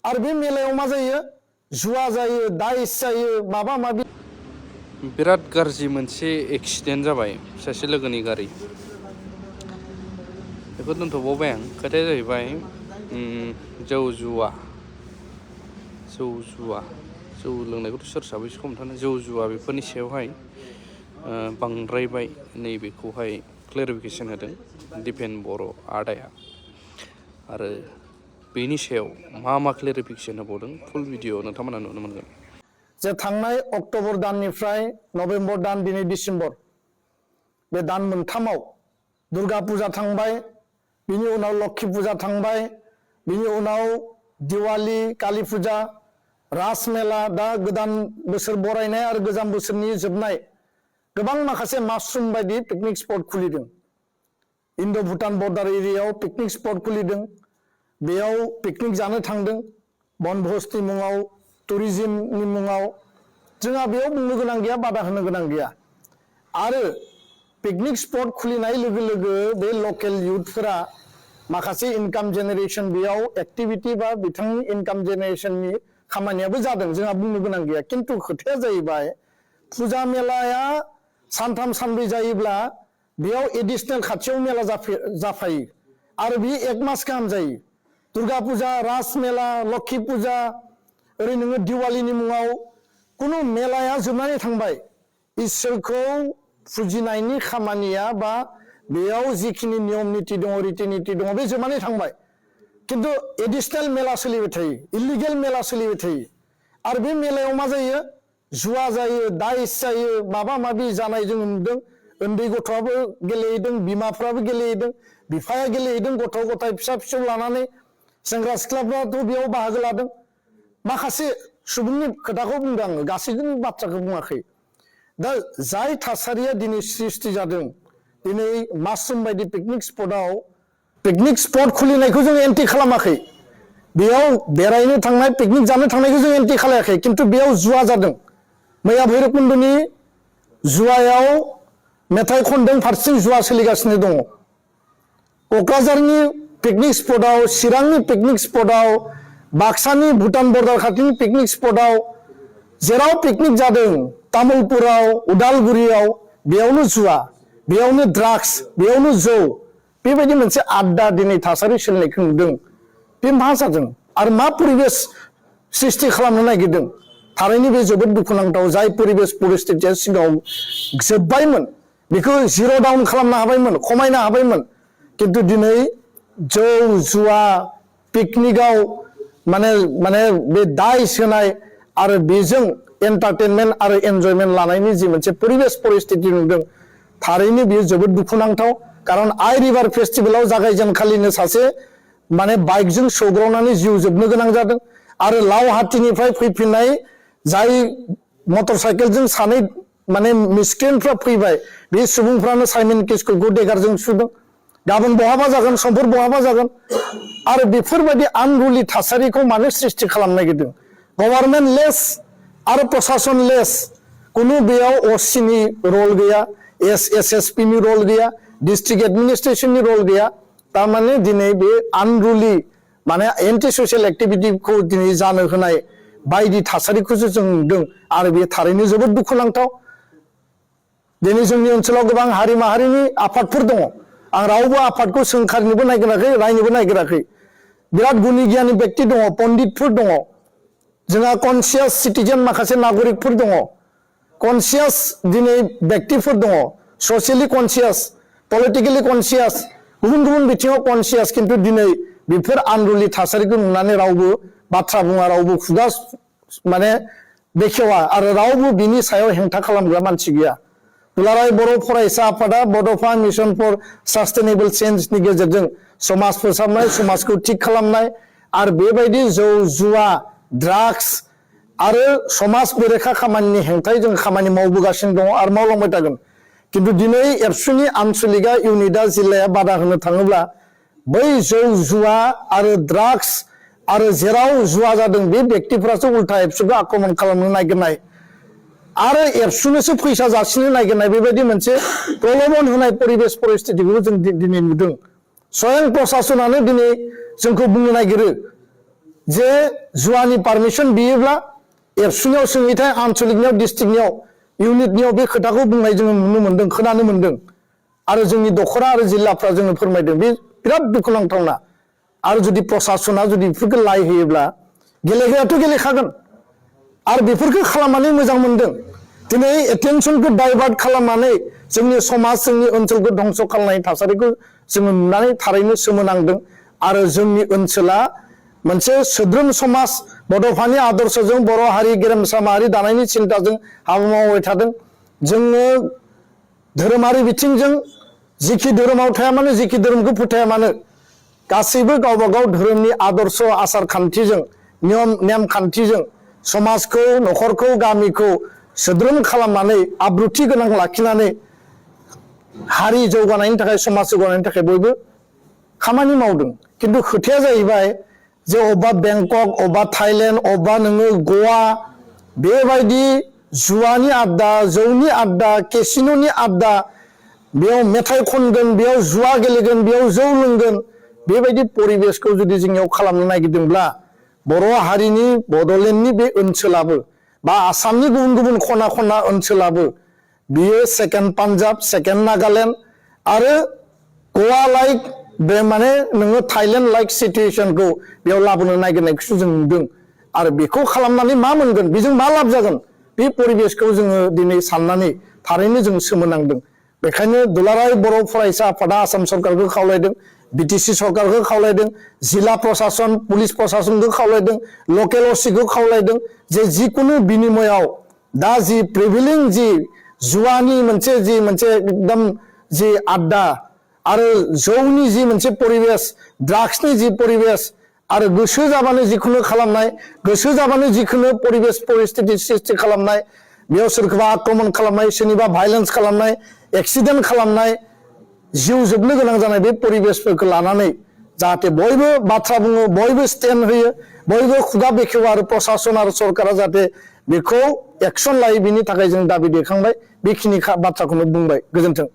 आरो बे मेलायाव मा जायो जुवा जायो दाइस जायो माबा माबि बिराद गाज्रि मोनसे एक्सिडेन्ट जाबाय सासे लोगोनि गारि बेखौ दोनथ'बावबाय आं खोथाया जाहैबाय जौ जुवा जौ लोंनायखौथ' सोर साबैसे हमथानो जौ जुवा बेफोरनि सायावहाय बांद्रायबाय नैबेखौहाय क्लेरिफिकेसन होदों दिपेन बर' आदाया आरो बेनि सायाव मा क्लेरिफिकेसन होबावदों फुल भिडिअ नोंथांमोना नुनो मोनगोन जे थांनाय अक्ट'बर दाननिफ्राय नभेम्बर दान दिनै डिसेम्बर बे दान मोनथामाव दुर्गा फुजा थांबाय बिनि उनाव लक्ष्मी फुजा थांबाय बिनि उनाव दिवाली काली फुजा रास मेला दा गोदान बोसोर बरायनाय आरो गोजाम बोसोरनि जोबनाय गोबां माखासे मासरुम बायदि पिकनिक स्पट खुलिदों इन्ड' भुटान बर्डार एरियायाव पिकनिक स्पट खुलिदों बेयाव पिकनिक जानो थांदों बनभोजनि मुङाव टुरिज्मनि मुङाव जोंहा बेयाव बुंनो गोनां गैया बादा होनो गोनां गैया आरो पिकनिक स्पट खुलिनाय लोगो लोगो बे लकेल युथफोरा माखासे इनकाम जेनेरेशन बेयाव एक्टिभिटी बा बिथांनि इनकाम जेनेरेशननि खामानियाबो जादों जोंहा बुंनो गोनां गैया किन्तु खोथाया जाहैबाय फुजा मेलाया सानथाम सानब्रै जायोब्ला बेयाव एडिशनेल खाथियाव मेला जाफायो आरो बे एक मास गाहाम जायो दुर्गा फुजा रास मेला लक्ष्मी फुजा ओरै नोङो दिवालीनि मुङाव कुनु मेलाया जोबनानै थांबाय इसोरखौ फुजिनायनि खामानिया बा बेयाव जिखिनि नियम निति दङ रिति निति दङ बे जोबनानै थांबाय किन्तु एडिशनेल मेला सोलिबाय थायो इलिगेल मेला सोलिबाय थायो आरो बे मेलायाव मा जायो जुवा जायो दाइस जायो माबा माबि जानाय जों नुदों उन्दै गथ'आबो गेलेहैदों बिमाफ्राबो गेलेहैदों बिफाया गेलेहैदों गथ' गथाय फिसा फिसौ लानानै सेंग्रा सिख्लाफ्राथ' बेयाव बाहागो लादों माखासे सुबुंनि खोथाखौ बुंदों आङो गासैबो बाथ्राखौ बुङाखै दा जाय थासारिया दिनै सृष्टि जादों दिनै मासरुम बायदि पिकनिक स्पट खुलिनायखौ जों एन्टि खालामाखै बेयाव बेरायनो थांनाय पिकनिक जानो थांनायखौ जों एन्टि खालायाखै किन्तु बेयाव जुवा जादों मैया भैरबकुन्दनि जुवायाव मेथाइ खनदों फारसेथिं जुवा सोलिगासिनो दङ क'क्राझारनि पिकनिक स्पटआव चिरांनि पिकनिक स्पटआव बाक्सानि भुटान बर्डार खाथिनि पिकनिक स्पटआव जेराव पिकनिक जादों तामुलपुराव उदालगुरियाव बेयावनो जुवा बेयावनो ड्राग्स बेयावनो जौ बेबायदि मोनसे आड्डा दिनै थासारि सोलिनायखौ नुदों बे मा जादों आरो मा परिबेस सृष्टि खालामनो नागिरदों थारैनो बे जोबोद दुखुनांथाव जाय परिबेस परिस्थितिया सिगाङाव जोब्बायमोन बेखौ जिर' डाउन खालामनो हाबायमोन खमायनो हाबायमोन किन्तु दिनै जौ जुवा पिकनिकआव माने बे दाइस होनाय आरो बेजों एन्टारटेनमेन्ट आरो एन्जयमेन्ट लानायनि जि मोनसे परिबेस परिस्थिति नुदों थारैनो बेयो जोबोद दुखुनांथाव कारन आइ रिभार फेस्टिभेलाव जागायजेनखालिनो सासे बाइकजों सौग्रावनानै जिउ जोबनो गोनां जादों आरो लावहाटीनिफ्राय फैफिननाय जाय मटर साइकेलजों सानै मिसक्रेन्टफ्रा फैबाय बे सुबुंफ्रानो साइमन किस्कुखौ देगारजों सुदों गाबोन बहाबा जागोन समफोर बहाबा जागोन आरो बेफोरबायदि आनरुलि थासारिखौ मानो सृष्टि खालामनो नागिरदों गभर्नमेन्ट लेस आरो प्रशासन लेस कुनु बेयाव असिनि रल गैया एसएसपि नि रल गैया डिस्ट्रिक्ट एडमिनिस्ट्रेशननि रल गैया तारमाने दिनै बे आनरुलि एन्टि ससियेल एक्टिभिटिखौ दिनै जानो होनाय बायदि थासारिखौसो जों नुदों आरो बे थारैनो जोबोद दुखुनांथाव दिनै जोंनि ओनसोलाव गोबां हारि माहारिनि आफादफोर दङ आं रावबो आफादखौ सोंखारिनोबो नागिराखै रायनोबो नागिराखै बिराद गुनि गियानि व्यक्ति दङ पण्डितफोर दङ जोंहा कनसियास सिटिजेन माखासे नागरिकफोर दङ कनसियास दिनै व्यक्तिफोर दङ ससियेलि कनसियास पलिटिकेलि कनसियास गुबुन गुबुन बिथिङाव कनसियास किन्तु दिनै बेफोर आनरुलि थासारिखौ नुनानै रावबो बाथ्रा बुङा रावबो खुगा बेखेवा आरो रावबो बिनि सायाव हेंथा खालामग्रा मानसि गैया दुलाराय बर' फरायसा आफादा बड'फा मिशन फर सास्टेनेबल चेन्जनि गेजेरजों समाज फोसाबनाय समाजखौ थिग खालामनाय आरो बेबायदि जौ जुवा ड्राग्स आरो समाज बेरेखा खामानिनि हेंथायै जों खामानि मावबोगासिनो दङ आरो मावलांबाय थागोन किन्तु दिनै एबसुनि आनसलिका इउनिटआ जिल्लाया बादा होनो थाङोब्ला बै जौ जुवा आरो ड्राग्स आरो जेराव जुवा जादों बे व्यक्तिफोरासो उल्था एबसुखौ आक्रमण खालामनो नागिरनाय आरो एबसुनोसो फैसा जासिनो नागिरनाय बेबायदि मोनसे प्रलोभन होनाय परिबेस परिस्थितिखौ जों दिनै नुदों स्वयं प्रशासनानो दिनै जोंखौ बुंनो नागिरो जे जुवानि पारमिसन बियोब्ला एबसुनियाव सोङैथाय आनसलिकनियाव डिस्ट्रिक्टनियाव इउनिटनियाव बे खोथाखौ बुंनाय जोङो नुनो मोन्दों खोनानो मोन्दों आरो जोंनि दखरा आरो जिल्लाफ्रा जोङो फोरमायदों बे बिराद दुखुनांथावना आरो जुदि प्रसासना जुदि बेफोरखौ लाय होयोब्ला गेलेग्रायाथ' गेलेखागोन आरो बेफोरखौ खालामनानै मोजां मोन्दों दिनै एटेनसनखौ डाइभार्ट खालामनानै जोंनि समाज जोंनि ओनसोलखौ धंस खालामनाय थासारिखौ जोङो नुनानै थारैनो सोमोनांदों आरो जोंनि ओनसोला मोनसे सोद्रोम समाज बड'फानि आदर्शजों बर' हारि गेरेमसा माहारि दानायनि सिन्थाजों हाबा मावबाय थादों जोङो धोरोमारि बिथिंजों जिखि धोरोमाव थाया मानो जिखि धोरोमखौ फोथाया मानो गासैबो गावबा गाव धोरोमनि आदर्श आसार खान्थिजों नियम नेम खान्थिजों समाजखौ न'खरखौ गामिखौ सोद्रोम खालामनानै आब्रुथि गोनां लाखिनानै हारि जौगानायनि थाखाय समाज जौगानायनि थाखाय बयबो खामानि मावदों खिन्थु खोथाया जाहैबाय जे अबेबा बेंकक अबेबा थाइलेण्ड अबेबा नोङो गवा बेबायदि जुवानि आड्डा जौनि आड्डा केसिन'नि आड्डा बेयाव मेथाइ खनगोन बेयाव जुवा गेलेगोन बेयाव जौ लोंगोन बेबायदि परिबेसखौ जुदि जोंनियाव खालामनो नागिरदोंब्ला बर' हारिनि बड'लेण्डनि बे ओनसोलाबो बा आसामनि गुबुन गुबुन खना खना ओनसोलाबो बियो सेकेन्ड पान्जाब सेकेन्ड नागालेण्ड आरो गवा लाइक बे माने नोङो थाइलेण्ड लाइक सिटुएसनखौ बेयाव लाबोनो नागिरनायखौसो जों नुदों आरो बेखौ खालामनानै मा मोनगोन बेजों मा लाब जागोन बे परिबेसखौ जोङो दिनै साननानै थारैनो जों सोमोनांदों बेखायनो दुलाराय बर' फरायसा आफादा आसाम सरकारखौ खावलायदों बिटिसि सरकारखौ खावलायदों जिल्ला प्रशासन पुलिस प्रशासनखौ खावलायदों लकेल असिखौ खावलायदों जे जिकुनु बिनिमयाव दा जि प्रिभिलिं जि जुवानि मोनसे एकदम जि आड्डा आरो जौनि जि मोनसे परिबेस ड्राग्सनि जि परिबेस आरो गोसो जाबानो जिखुनु खालामनाय गोसो जाबानो जिखुनु परिबेस परिस्थिति सृष्टि खालामनाय बेयाव सोरखौबा आक्रमण खालामनाय सोरनिबा भाइलेन्स खालामनाय एक्सिडेन्ट खालामनाय जिउ जोबनो गोनां जानाय बे परिबेसफोरखौ लानानै जाहाथे बयबो बाथ्रा बुङो बयबो स्टेन्ड होयो बयबो खुगा बेखेवो आरो प्रशासन आरो सरकारा जाहाथे बेखौ एक्सन लायो बिनि थाखाय जों दाबि दैखांबाय बेखिनि बाथ्राखौनो बुंबाय गोजोन्थों।